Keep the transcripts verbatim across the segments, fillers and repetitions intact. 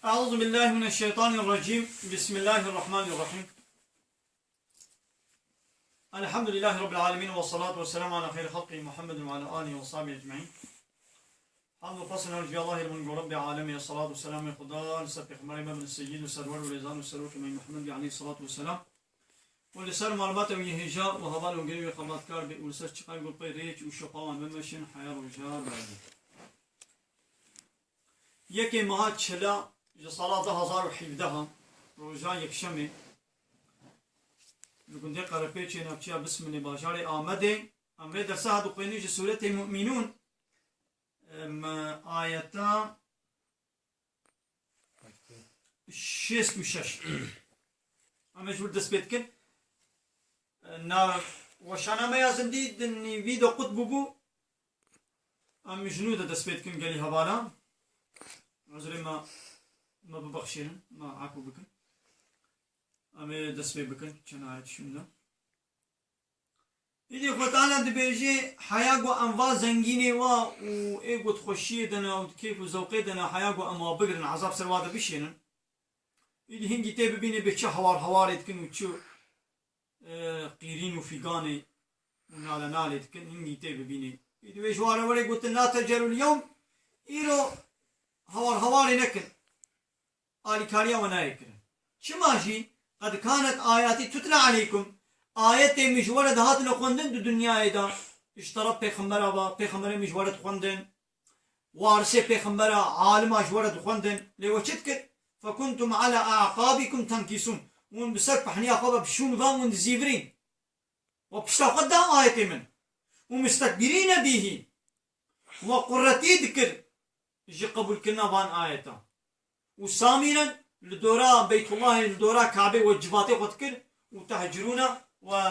أعوذ بالله من الشيطان الرجيم. بسم الله الرحمن الرحيم. الحمد لله رب العالمين، والصلاة والسلام على خير خلقه محمد وعلى آله وصحبه أجمعين. Hamd û xwestin her ji Allahê li bin go Rebbê alemê, selat û selamê Xuda li ser pêxemberê me bin seyyid û serwer û rêzan û serokê me Muhammedî aleyhî selatu û selam. Û li ser malbata wî hêja û heval û girê wî xebatkar be û li ser çiqay gulpey rêç û şopa wan bimeşin heya roja derdê. Yekê meha çila ji sala du hazar û hevdeh, roja yekşemê, li gundê Qerepêçê navçeya Bismilê bajarê Amedê, em vê dersa dixwînin ji Sûretê Mu'minûn, em, ayeta şêst û şeş. Em ê ji wir dest pê dikin. Na weşana me ya zindî di nîvî de qut bûbû. Em ji nû de dest pê dikin gelî hevala. Uzrê me, me bibexşînin, me efû bikin. Em ê dest pê bikin, çend ayet şûnde. Îdî Xwedana dibêje, heya ku em va zengînê wa û ê ku di xweşiyê de ne û di kêf û zewqê de ne, heya ku em wa bigirin, ezab ser wa de bişênin. Îdî hingî tê bibînê bê çi hawar hawarê dikin û çi, e, qîrîn û fîganê û nale nalê dikin, hingî tê bibînê. Îdî wê ji wa re were gotin, "La tecerul yewm", îro hawar hawarê nekin. Alîkariya we nayê kirin. Çima jî, "Qed kanet ayatî tutla aleykum", ayetê min ji we re dihatine xwendin di dinyayê de, ji teref pêxembera ve, pêxemberê min ji we re dixwendin, warisê pêxembera, alima ji we re dixwendin, lê we çi dikir? "Fekuntum ala a'qabikum tenkîsun." Hûn bi ser pehniya xwe ve bi şûn ve hûn dizîvirîn. We pişta xwe da ayetê min. "Û mustekbirîne bîhî." We quretî dikir ji qebûlkirina van ayeta. Û samîren li dora Beytullahê, li dora Kabê we civatê xwe dikir û tehcirûne we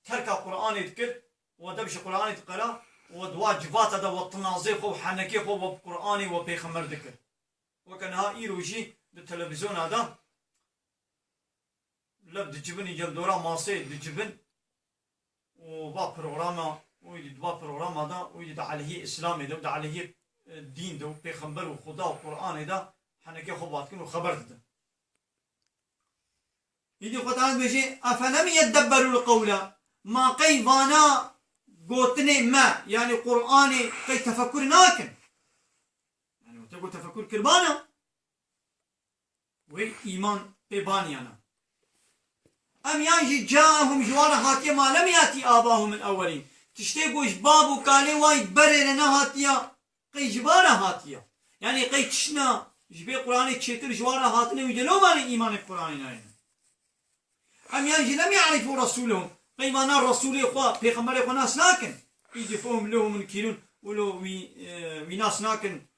terka Qur'anê dikir, we dev ji Qur'anê diqera, we di wa civata de we tinazê xwe û henekê xwe we bi Qur'anê we pêxember dikir. Weke niha îro jî di televîzyona de lev dicivin, î gel dora masê dicivin û va programa, û îdî di va programa de, û îdî di aleyhî Îslamê de, û di aleyhî, e, dîn de, û pêxember û Xuda û Qur'anê de henekê xwe vat dikin û xeber didin. Îdî Xwedayê dibêje, "Efelem yeddebberul qewle?" Ma qey vana gotinê me, yanî Qur'anê qey tefekur nakin? Yanî te ku tefekur kirbana? Wê îman pê baniyana. Em yan jî caahum ji wan re hatiye ma lem yatî abahum el ewwelîn. Tiştê ku ji bab û kalê wan berê re nehatiya, qey ji van re hatiya. Yanî qey tiştna ji bê Qur'anê çêtir ji wan re hatine wî de loma ne îmanê Qur'anê nayne. Em yan jî lem ya'rifû resûlehum. Qey vana Resûlê xwe, pêxemberê xwe nas nakin. Îdî fehum lehu munkîrûn. Wilo wî, e, wî nas nakin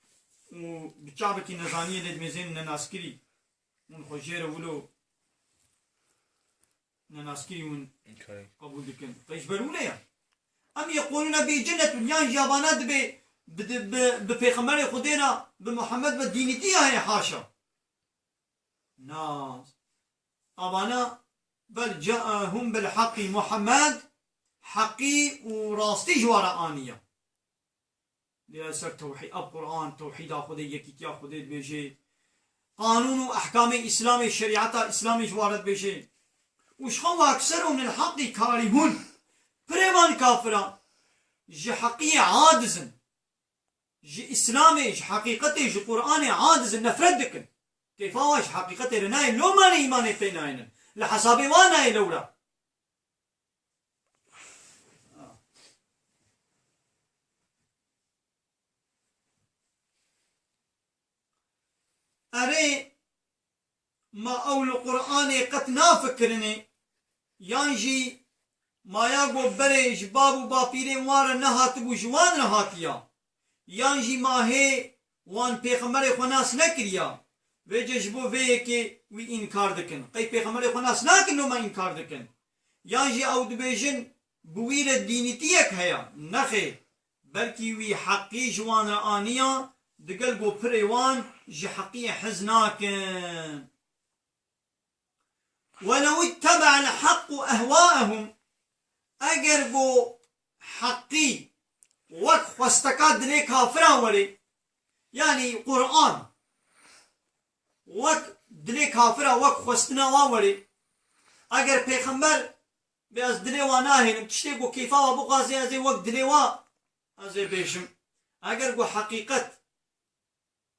û bi çavekî nezaniyê lê dimêzên nenaskirî. Hûn xwe jê re wilo nenaskirî hûn qebûl dikin. Qey ji ber wile ya. Em yeqûlûne bî cinnetun, yan jî avana dibê bi, bi, bi, bi pêxemberê Xwedê re, bi Muhammed ve dînîtî ya heye, haşa. Na. Avana bel caahum bil haqqî, Muhammed heqî û rastî ji wan re aniye. Lê ser tewhî-, ev Qur'an, tewhîda Xwedê, yekîtiya Xwedê dibêje. Qanûn û ehkamê Îslamê, şerîeta Îslamê ji wan re dibêje. Û ji xwe ve ekserûn lil haqqî karîhûn. Pirê van kafira ji heqiyê aciz in. Ji Îslamê, ji heqîqetê, ji Qur'anê aciz in, nefret dikin. Kêfa wan ji heqîqetê re nayê, loma ne îmanê pê naynin. Li hesabê wan nayê lewra. Erê, ma ew li Qur'anê qet nafikirinê, yan jî ma ya ku berê ji bab û bapîrên wan re nehatibû, ji wan re hatiya, yan jî ma hê wan pêxemberê xwe nas nekiriya, vêce ji bo vê yekê wî înkar dikin. Qey pêxemberê xwe nas nakin, loma înkar dikin? Yan jî ew dibêjin, bi wî re dînîtiyek heye? Nexêr, belkî wî heqî ji wan re aniya, digel ku pirê wan ji heqiyê hez nakin. وَلَوِ اتَّبَعَ الْحَقُّ أَهْوَاءَهُمْ. Eger ku heqî wek xwesteka dilê kafiran were, yanî Qur'an, wek dilê kafira, wek xwestina wa werê. Eger pêxember bê ez dilê wa nahêlim, tiştê ku kêfa wa bixwazê ez ê wek dilê wa ez ê bêjim. Eger ku heqîqet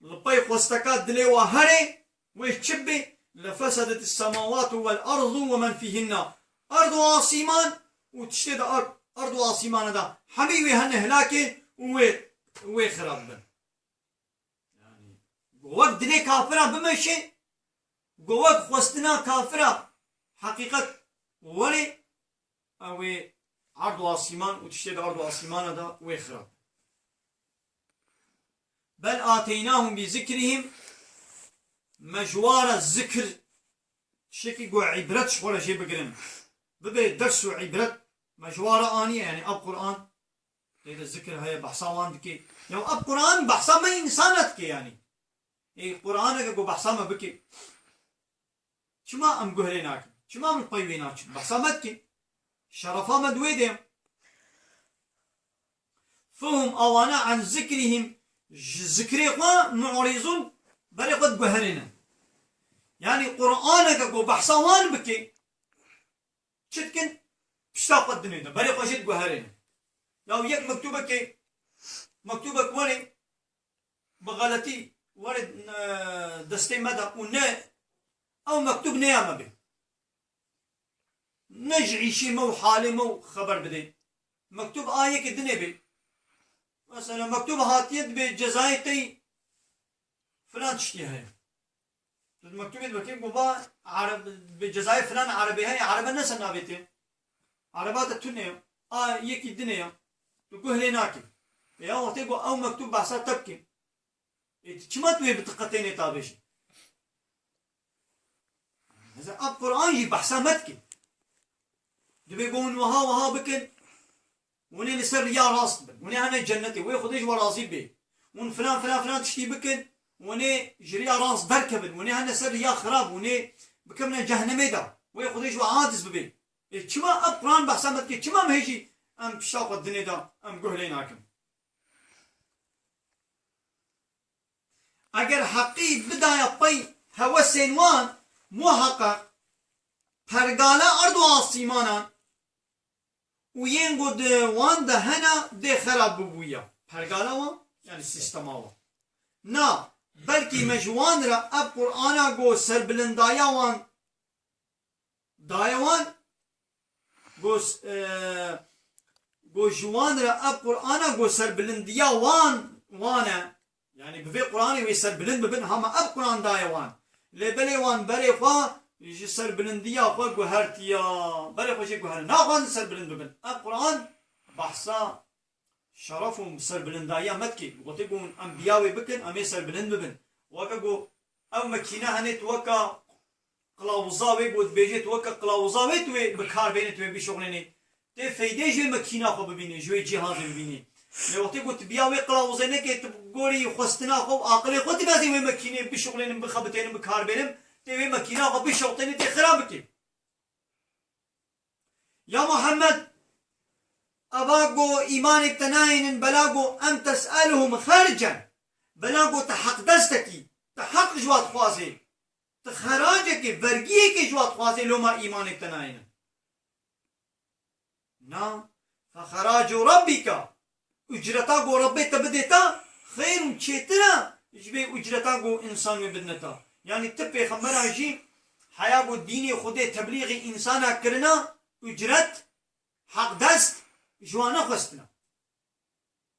li pey xwesteka dilê wa herê, wê çi bê? Lefesedet semawatu vel ardu ve men fîhinna. Erd û asîman û tiştê di erd, erd û asîmana de hemî wê hene hilakê û wê, wê xirab bin. Yani, go wek dilê kafira bimeşe, go wek xwestina kafira heqîqet werê, ew ê erd û asîman û tiştê di erd û asîmana de wê xirab. Bel ateynahum bi zikrihim, me ji wa re zikir, tiştekî ku îbret ji xwe re jê bigirin. Bibe ders û îbret, me ji wa re aniye, yani ev Quran, tê de zikir heye, behsa wan dike. Ya ev Quran behsa me însana dike yani. Ê Quraneke ku behsa me bike. Çima em guh lê nakin? Çima em li pey wê naçin? Behsa me dikin. Şerefa me di wê de ye. Fehum awana an zikrihim, ji zikrê xwe mu'rizun, berê xwe diguherînin. Yani Quraneke ku behsa wan bike, çi dikin? Pişta xwe dinê de, berê xwe jê diguherînin. Ya yek mektubekê, mektubek werê, bi xeletî were, e, destê me de û ne ew mektub neyame bê. Ne ji îşê me û halê me û xeber bidê. Mektub a yekê dinê bê. Mesela mektub hatiye dibê cezayê tey filan tiştî heye. Tu di mektubê dibekê ku va Ereb, bi cezayê filan Erebê heye, Erebe ne ser navê tê? Ereba te tune ye. A yekî dinê ye. Tu guh lê nakî. Ya wextê ku ew mektub behsa te bike. Ê, tu çima tu wê bi tiqetênê ta bêjî? Mesela ev Quran jî behsa me dike. Dibê ku hûn wiha wiha bikin, hûn ê li ser riya rast bin. Hûn ê hene cennetê. Wê Xwedê ji we razî bê. Hûn filan, filan, filan tiştî bikin, hûn ê ji riya rast derkevin. Hûn ê hene ser riya xirab. Hûn ê bikevine cehnemê de. Wê Xwedê ji we aciz bibê. Ê, çima ev Quran behsa me dike? Çima em hêjî em pişta xwe dinê de em guh lê nakin? Eger heqî bidaya pey hewesên wan, muheqeq pergala erd û asîmanan û yên ku di wan de hene dê xera bibûya. Pergala wan, yani sîstema wan. Na, belkî me ji wan re ev Qur'ana ku serbilindaya wan daye wan, go, e, go ji wan re ev Qur'ana go serbilindiya wan, wan e. Yani bi vê Qur'anê wê serbilind bibin, hema ev Qur'an daye wan. Lê belê wan berê xwe ji serbilindiya xwe guhertiya. Berê xwe jê guherin. Naxwazin serbilind bibin. Ev Qur'an behsa şeref û serbilindayiya me dike. Wextê ku em biya wê bikin, em ê serbilind bibin. Weke ku ew mekîne hene tu weke qilawiza wê, ku dibêje tu weke qilawiza wê tu wê bi kar bênî, tu wê bişuxulênî. Tê feydê ji wê mekîna xwe bibînî, ji wê cîhazê bibînî. Lê wextê ku tu biya wê qilawizê neke, tu bi gorî xwestina xwe û aqilê xwe dibazî wê mekînê bişuxulênin, bixebitênin, bi kar bênin, tê wê mekîna xwe bişewtênî, tê xira bikê. Ya Muhammed, eva ku îmanek te nayênin, bela ku em tes'eluhum xercen, bela ku te heqdestekî, te heq ji wa dixwazê, te xeracekê, vergiyekê ji wa dixwazê, loma îmanek te nayênin. Na, fexeracu rabbika, ucreta ku Rabbê te bidê te, xêr û çêtir e ji vê ucreta ku însan wê bidine te. Yanî ti pêxembera jî heya ku dînê Xwedê teblîxê însana kirina, ucret, heqdest, ji wan nexwestina.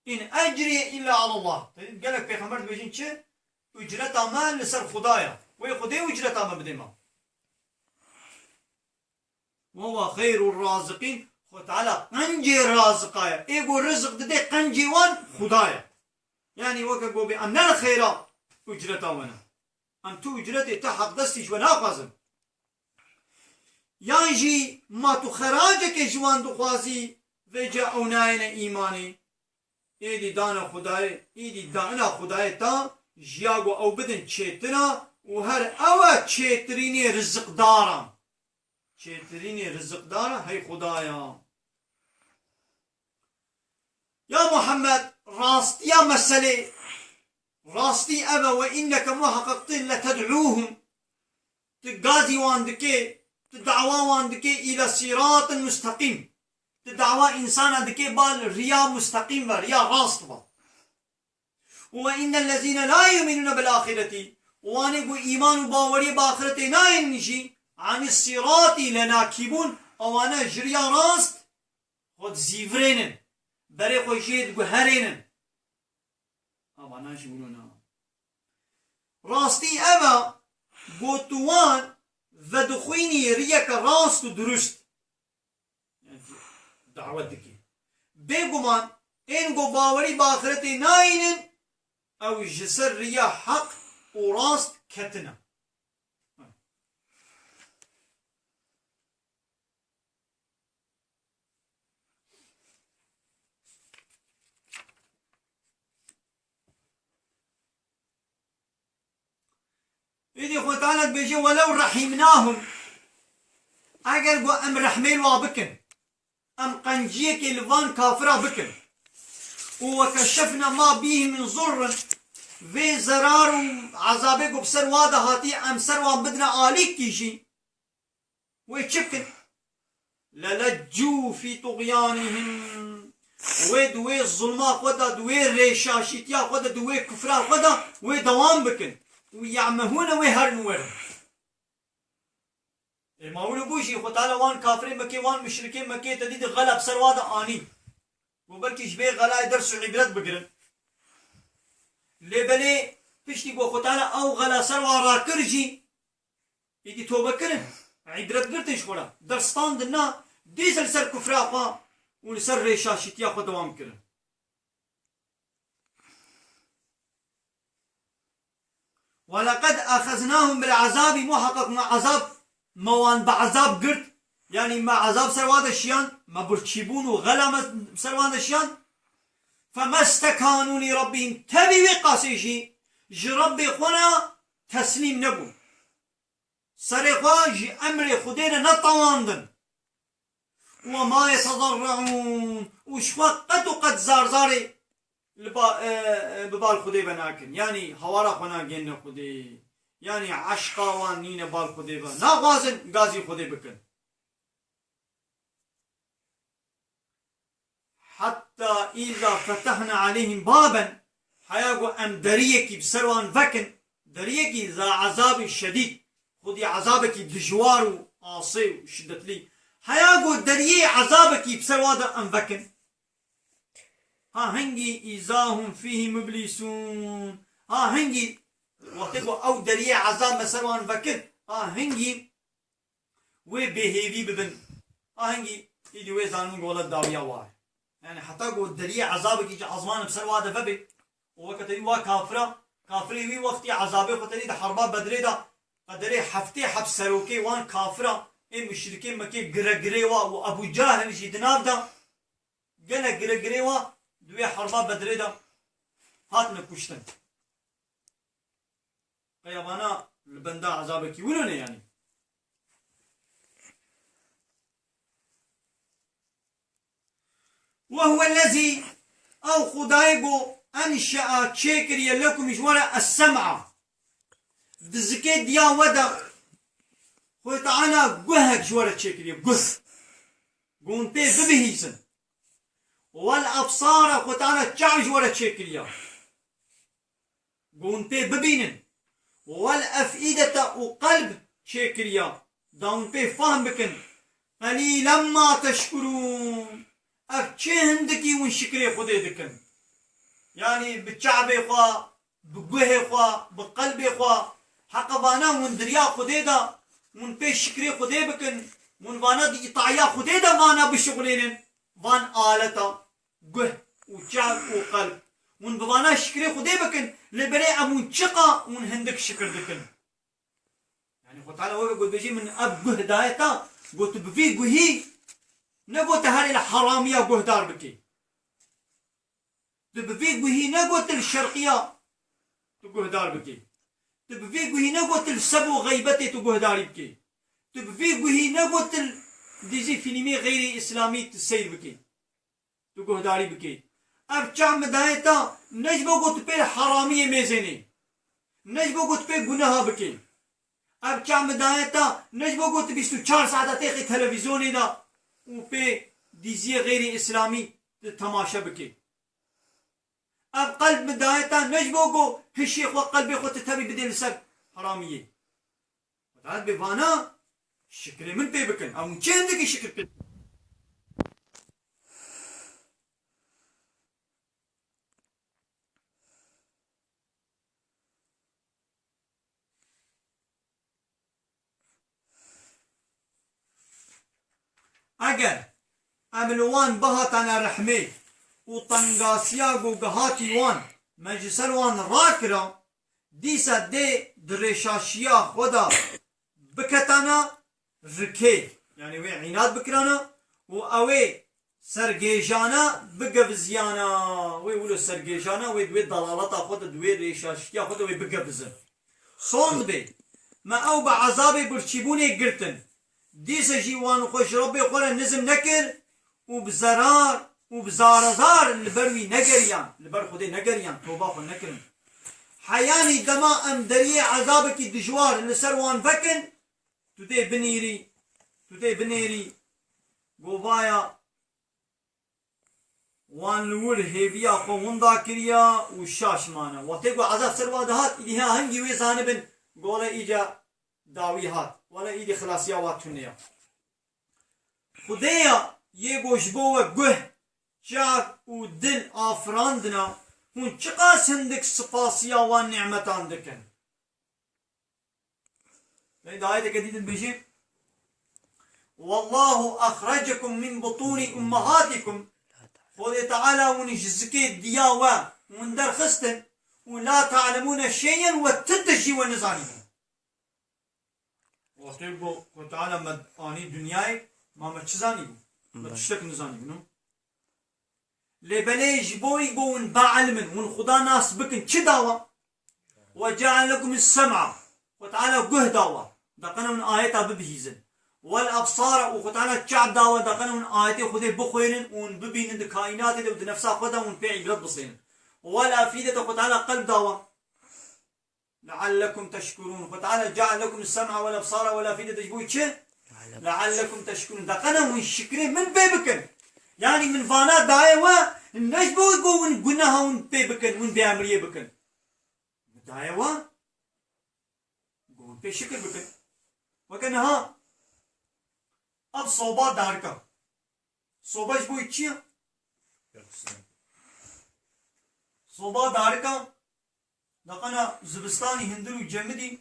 In ecriye illa alallah. Gelek pêxember dibêjin çi? Ucreta me li ser Xuda ye. Wê Xwedê ucreta me bidê me. Ve huve xeyrur raziqîn. Xwe Teala qencê raziqa ye. Ê ku riziq didê qencê wan Xuda ye. Yanî weke ku bê em ne li xeyra ucreta we ne. Em tu ucretê te heqdestî ji we naxwazin. Yan jî ma tu xeracekê ji wan dixwazî, vêca ew nayêne îmanê. Êdî dana Xwedayê, êdî daina Xwedayê ta, ji ya ku ew bidin çêtir a û her ew e çêtirînê riziqdaran. Çêtirînê riziqdara hey Xwedaya. Ya Muhammed, rastiya meselê Rastî ev e, ve inneke muheqeq tu leted'ûhum. Tu gazî wan dikê, tu dawa wan dikê île sîratin musteqîm. Tu dawa însana dikê ba riya musteqîm ve, riya rast ve. Ve innellezîne la yu'minûne bil axireti. Û wanê ku îman û baweriyê bi axiretê nayên jî, anî sîratî lenakîbûn, ewana ji riya rast xwe dizîvirênin. Berê xwe jê diguherênin. Ewana jî wilo ne. Rastî ev e, ku tu wan vedixwînî riyeke rast û dirust. Yani, dawet dikî. Bêguman, ên ku bawerî bi axiretê nayînin, ew ji ser riya heq û rast ketine. Êdî Xwe Teala dibêje, "Welew rehîmnahum." Eger ku em rehmê li wa bikin, em qenciyekê li van kafira bikin, û "wekeşefna ma bihim min zurrin", vê zerar û ezabê ku bi ser wa de hatî, em ser wan bidine alîkî jî, wê çi bikin? "Leleccû fî tuxyanihim." Wê di wê zulma xwe de, di wê rêşaşîtiya xwe de, di wê kufra xwe de wê dewam bikin. "Û ya'mehûne", wê herin werin. Ê, ma wilo bû jî, Xwe Teala wan kafirê Mekê, wan muşrikê Mekê te dî di xela bi ser wa de anî. Ku belkî ji vê xelayê ders û îbret bigirin. Lê belê piştî ku Xwe Teala ew xela ser wa rakir jî, êdî tobe kirin, îbret girtin ji xwe re, ders standin na, dîsa li ser kufra xwe û li ser rêşaşîtiya xwe dewam kirin. "Weleqed axeznahum bil azabî", muheqeq me azab, me wan bi azab girt. Yanî me azab ser wa de şiyan, me birçîbûn û xela me ser wan de şiyan. "Femestekanû li rabbihim", tevî wê qasê jî ji Rabbê xwe re teslîm nebûn. Serê xwe ji emrê Xwedê re netewandin. "Ve ma yetedarreûn", û ji xwe qet û qet zarzarê li ba-, e, e, bi bal Xwedê ve nakin. Yanî hawara xwe nagênine Xwedê. Yanî eşqa wan nîne bal Xwedê ve. Naxwazin gazî Xwedê bikin. "Hetta îza fetehna aleyhim baben", heya ku em deriyekî bi ser wan vekin, deriyekî za ezabin şedîd, xwedî ezabekî dijwar û asê û şiddetlî, heya ku deriyê ezabekî bi ser wan de em vekin. Ha hingî "îza hum fîhî mublîsûn", ha hingî wextê ku ew deriyê ezab me ser wan vekin, ha hingî wê bêhêvî bibin. Ahengî îdî wê zanin golet dawiya wa ye. Yani heta ku deriyê ezabekî ji ezmanê bi ser wa de vebe û weke tevî wa kafira, kafirê wî wextî ezabê xwe tenî di herba Bedrê de, qederê heftê heb serokê wan kafira, ê muşrikê Mekê giregirê wa û Ebû Cahil jî di nav de, gelek giregirê wa di wê herba Bedrê de hatine kuştin. Qeya vana li benda ezabekî wilo ne yanî. Ve huwellezî, ew Xwedayê ku enşe'a, çêkiriye, lekum, ji we re, es-sem'a, di zikê diya we de Xwedê Teala guhek ji we re çêkiriye, guh. Ku hûn pê bibihîzin. Wel ebsara, Xwedê Teala çav ji we re çêkiriye. Ku hûn pê bibînin. Wel ef'îdete û qelb çêkiriya, da hûn pê fehm bikin. Qelîlen ma teşkurûn. Ev çi hindikî hûn şikrê Xwedê dikin? Yanî bi çavê xwe, bi guhê xwe, bi qelbê xwe, heqa vana hûn di riya Xwedê de, hûn pê şikrê Xwedê bikin, hûn vana di îtaya Xwedê de vana bişuxulênin, van aleta, guh û çav û qelb. Hûn bi vana şikrê Xwedê bikin, lê belê em hûn çiqa hûn hindik şikir dikin. Yani Xwe Teala weke got, bêjî min ev guh daye ta, got tu bi vî guhî, ne got te herê li heramiya guhdar bikî. Tu bi vî guhî ne got tu li şerqiya tu guhdar bikî. Tu bi vî guhî ne got tu li seb û xeybetê tu guhdarî bikî. Tu bi vî guhî ne got tu li dîzî fîlmê xeyrî îslamî tu seyr bikî. Tu guhdarî bikî. Ev çav min daye te ne ji bo ku tu pê heramiyê mêzênî, ne ji bo ku tu pê guneha bikî. Ev çav min daye te ne ji bo ku tu bîst û çar saeta têxî televîzyonê de û pê dîziyê xeyrî îslamî tu temaşe bikî. Ev qelb min daye te ne ji bo ku hişê xwe, qelbê xwe tu tevî bidê li ser heramiyê. Xwedayet bê vana şikrê min pê bikin. Ew hûn çi hindikî şikir pê bikin? Eger em li wan bihatane rehmê û tengasiya ku gihatî wan me ji ser wan rakira, dîsa dê di rêşaşiya xwe de biketana rikê, yanî wê înad bikirana û ew ê sergêjana bigeviziyana, wê wilo sergêjana, wê di wê delaleta xwe de, di wê rêşaşiya xwe de wê bigevizin. Son dibê me ew bi ezabê birçîbûnê girtin. Dîsa jî wan xwe ji Rebbê xwe re nizm nekir û bi zerar û bi zarezar li ber wî negeriyan, li ber Xwedê negeriyan, toba xwe nekirin. Heyanî dema em deriyê ezabekî dijwar li ser wan vekin, tu dê binêrî, tu dê binêrî, govaya wan li wir hêviya xwe winda kiriya û şaş mane. Wextê ku ezab ser wa dihat, îdî ha hingî wê zanibin, gole îca dawî hat. Wele îdî xilasiya wa tune ya. Xudeya yê ku ji bo we guh, çav û dil afirandina, hûn çiqas hindik sipasiya wan nîmetan dikin? Lê di ayeteke dî de dibêje, "Wallahu akhrajakum min butuni ummahatikum." Xwedê Teala hûn ji zikê diya we hûn derxistin û la ta'lemûne şey'en, we ti tişt jî we nizanîbû. Wextê ku Xwedê Teala me anî dinyayê, ma me çi zanîbû? Me tiştek nizanîbû, no? Lê belê ji bo wî ku hûn bielmin, hûn Xuda nas bikin, çi dawa? "Ve ceale lekumus sem'a." Xwedê Teala guh dawa, deqene hûn ayeta bibihîzin. "Vel ebsara", û Xwedê Teala çav dawa, deqene hûn ayetê Xwedê bixwînin û hûn bibînin di kaînatê de û di nefsa xwe de hûn pê îbret bisênin. "Vel efîdete", Xwedê Teala qelb dawa. "Leallekum teşkurûn." Xwedê Teala ceale lekum sem'a vel ebsara vel efîdete ji bo çi? "Leallekum teşkurûn." Deqene hûn şikrê min pê bikin. Yanî min vana daye we, ne ji bo ku hûn guneha hûn pê bikin, hûn bêemriyê bikin. Min daye we, ku hûn pê şikir bikin. Weke niha, ev soba darika. Soba ji bo çi ye? Soba darika, deqena zivistanî hindir û cemidî,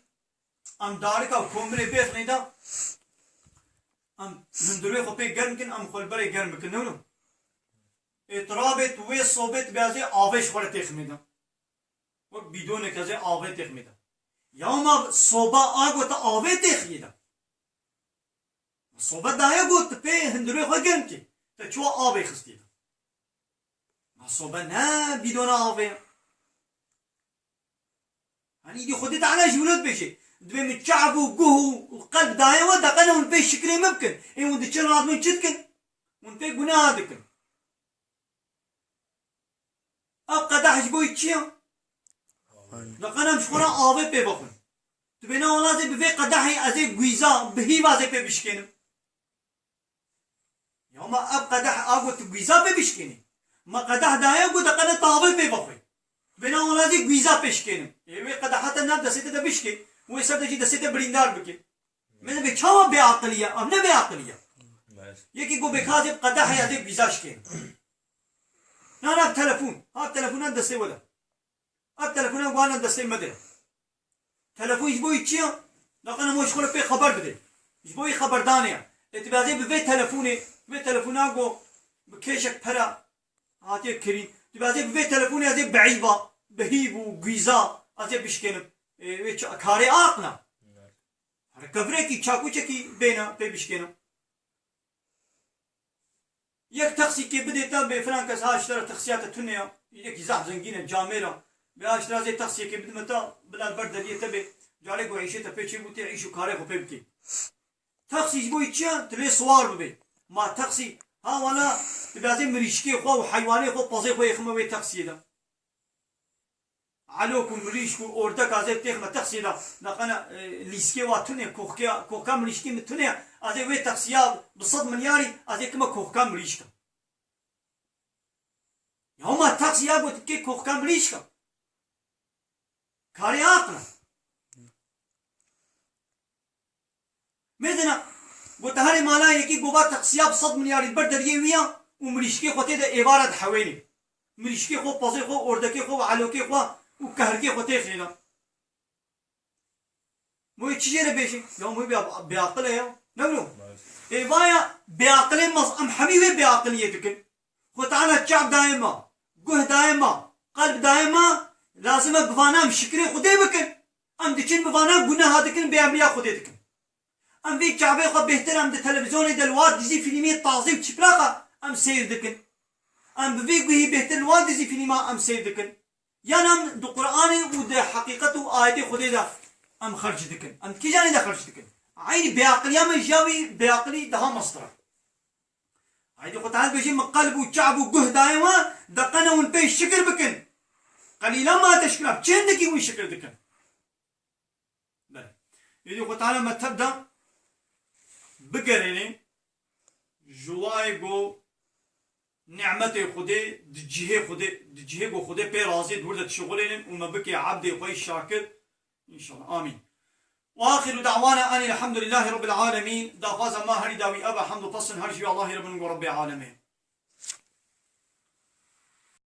em darika komirê bêxinê de, em hindirê xwe pê germ kin, em xwe li berê germ bikin, ne wilo? Ê tu rabê tu wê sobê tu bê ez ê avê ji xwe re têximê de. Wek bîdonek ez ê avê têximê de. Ya ma soba a ku te avê têxiyê de. Sobe daye got, tu pê hundirê xwe germ kê. Te çawa avê xistî de? Ma sobe ne bîdona avê ye. Hani îdî Xwedê Teala ji wilo dibêje. Dibê min çav û guh û, û qelb daye we, deqene hûn pê şikrê min bikin. Ê hûn diçin radibin çi dikin? Hûn pê guneha dikin. Ev qedeh ji bo çi ye? Deqene em ji xwe re avê pê vexwin. Tu bêne wela zê bi vê qedehê ez ê gwîza bi hîva zê pê bişkênim. Ya ma ev qedeh a got tu gwîza pê bişkênî. Ma qedeh daye got deqene tu avê pê vexwê. Tu bêne wela zê gwîza pê şikênim. Ê wê qedeha te nav destê te de bişkê. Wê ser de jî destê te birîndar bike. Me dibê çawa bêaqilî ye? Ev ne bêaqilî ye. Yekî ku bêka zê qedehê ez ê gwîza şikênim. Na, na, telefon. Ha, telefona destê we de. Ev telefona wana destê me de. Telefon ji bo wî çi ye? Deqene mo ji xwe re pê xeber bide. Ji bo wî xeberdanê ye. Ê tu bê ez ê bi vê telefonê, vê telefona ku bi kêşek pere hatiye kirîn. Tu bê ez ê bi vê telefonê ez ê bi eyba, bi hîv û gwîza ez ê bişkênim. Ê, wê çi, karê aqil e? Here kevirekî, çakûçekî bêne pê bişkêne. Yek taksîkê bidê te bê filan kes ha ji te re taksiya te tune ya. Yekî zehf zengîn e, camêr e. Bê ha ji te re zê taksiyekê bidime te, bila li ber deriyê te bê. Carê ku îşê te pê çêbû tê îş û karê xwe pê bikê. Taksî ji bo wî çi ye? Tu lê siwar bibê. Ma taksî, ha wela Dibê ez ê mirîşkê xwe û heywanê xwe, pezê xwe yêxime wê teqsiyê de. Elok û mirîşk û ordek ez ê têxime teqsiyê de. Neqene, e, lîskê wa tune, kohke, kohka mirîşkê min tune. Ez ê wê teqsiya bi sed milyarî ez ê kime kohka mirîşka. Ya ma teqsiya got bikê kohka mirîşka. Karê aqil e. Mêzina, got, herê mala yekî gova teqsiya bi sed milyarî ber deriyê wî ya û mirîşkê xwe tê de êvara dihewênê. Mirîşkê xwe, pezê xwe, ordekê xwe û elokê xwe û kehrikê xwe tê xêna. Moyê çi jê re bêjin? Ya moyê bê-, bêaqil e ya. Ne wilo? Ê vaya bêaqilê mez-, em hemî wê bêaqiliyê dikin. Xwe Teala çav daye me, guh daye me, qelb daye me, lazim e bi vana em şikrê Xwedê bikin. Em diçin bi vana guneha dikin, bêemriya Xwedê dikin. Em vê çavê xwe bêhtir em di televîzyonê de li wa dizî fîlmê tazî û çîplaqa em seyr dikin. Em bi vê guhî bêhtir li wa dizî fîlma em seyr dikin. Yan em di Qur'anê û di heqîqet û ayetê Xwedê de em xerc dikin. Em di kîjanê de xerc dikin? Eynî bêaqiliya me ji ya wî bêaqilî daha mestir e. Eydî Xwe Teala dibêje, min qelb û çav û guh daye we, deqene hûn pê şikir bikin. Qelîlan ma teşkira, çendekî hûn şikir dikin. Belê. Êdî Xwe Teala me tev da bigerênê ji wayê ku nîmetê Xwedê di cihê Xwedê, di cihê ku Xwedê pê razî di wir de dişixulênin û me bike ebdê xwe yî şakir. Înşallah. Amîn. Ve axiru da'wana enîl hemdulillahî rabbil alemîn. Daxwaza ma herî dawî ev e, hemd û pesn her ji Allahî re bin ku Rebbê alemê.